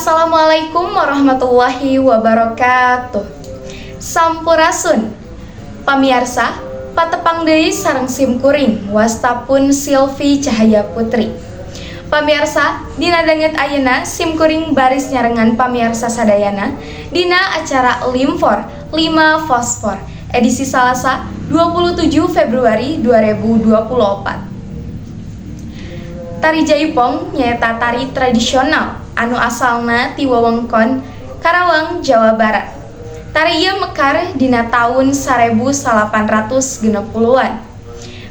Assalamualaikum warahmatullahi wabarakatuh. Sampurasun. Pamiarsa, patepang deui sareng sim kuring wasta pun Silvi Cahaya Putri. Pamiarsa, dina danget ayeuna sim kuring baris nyarengan pamiarsa sadayana dina acara Limfor 5 Fosfor edisi Salasa 27 Februari 2024. Tari Jaipong nyaeta tari tradisional anu asalna ti wewengkon Karawang, Jawa Barat. Tari ieu mekar dina taun 1860-an.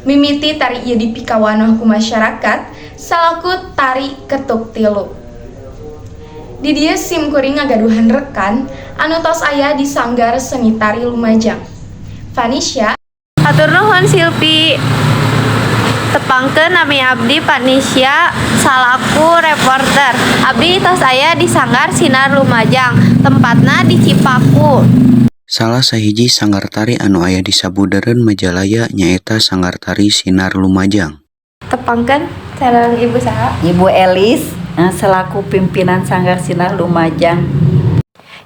Mimiti tari ieu dipikawanoh ku masyarakat salaku tari ketuk tilu. Di dieu sim kuring ngagaduhan rekan anu tos aya di Sanggar Seni Tari Lumajang. Vanisha. Hatur nuhun, Silpi. Tepangkeun, nami abdi Panisya salaku reporter. Abdi tos aya di Sanggar Sinar Lumajang, tempatna di Cipaku. Salah sahiji sanggar tari anu aya di sabudeureun Majalaya nyaeta Sanggar Tari Sinar Lumajang. Tepangkeun, sareng Ibu saha? Ibu Elis, selaku pimpinan Sanggar Sinar Lumajang.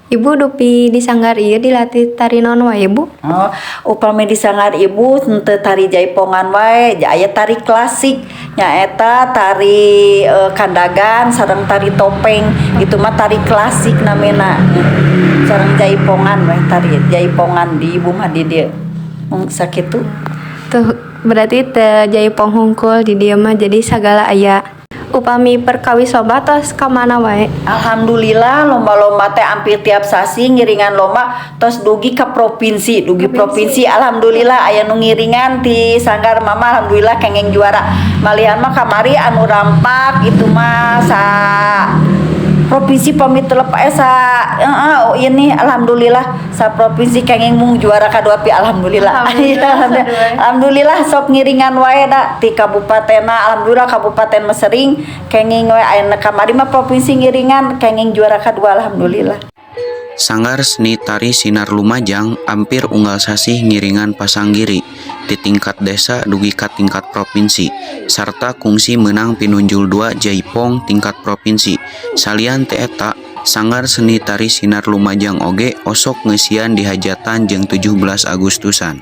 Ibu, dupi di sanggar ieu dilatih tari naon wae, Ibu? Oh, upami di sanggar Ibu henteu tari jaipongan wae, aya tari klasik nyaeta tari kandagan sareng tari topeng, itu mah tari klasik namina. Sareng jaipongan wae, tari jaipongan di Ibu mah di dieu. Mung sakitu. Tuh, berarti teu jaipong hungkul di dieu mah, jadi sagala aya. Upami perkawis lomba tos ka mana wae? Alhamdulillah, lomba-lomba teh hampir tiap sasi ngiringan lomba, tos dugi ke provinsi, dugi provinsi, alhamdulillah aya nu ngiringan ti sanggar mama, alhamdulillah kenging juara. Malihan mah kamari anu rampak itu mah sa provinsi, pamit telep sa oh ini alhamdulillah sa provinsi kenging mung juara kadua pi, alhamdulillah. Alhamdulillah, alhamdulillah, alhamdulillah sok ngiringan wae da ti kabupatenna, alhamdulillah kabupaten mah sering kenging wae, ayeuna kamari mah provinsi ngiringan kenging juara kadua, alhamdulillah. Sanggar Seni Tari Sinar Lumajang ampir unggal sasih ngiringan pasanggiri di tingkat desa dugi ka tingkat provinsi sarta kungsi menang pinunjul 2 Jaipong tingkat provinsi. Salian ti eta, Sanggar Seni Tari Sinar Lumajang oge osok ngeusian di hajatan jeung 17 Agustusan.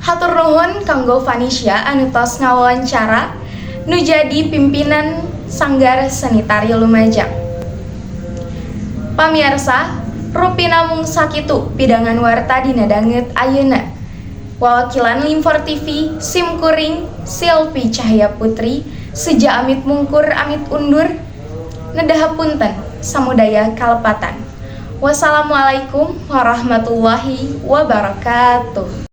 Hatur nuhun kanggo Vanisha anu tos ngawawancara nu jadi pimpinan Sanggar Seni Tari Lumajang. Pamiarsa, rupina mung sakitu pidangan warta dina danget ayeuna. Wawakilan Limfor TV, sim kuring Silvi Cahaya Putri, seja amit mungkur amit undur, nedah punten samudaya kalepatan. Wassalamualaikum warahmatullahi wabarakatuh.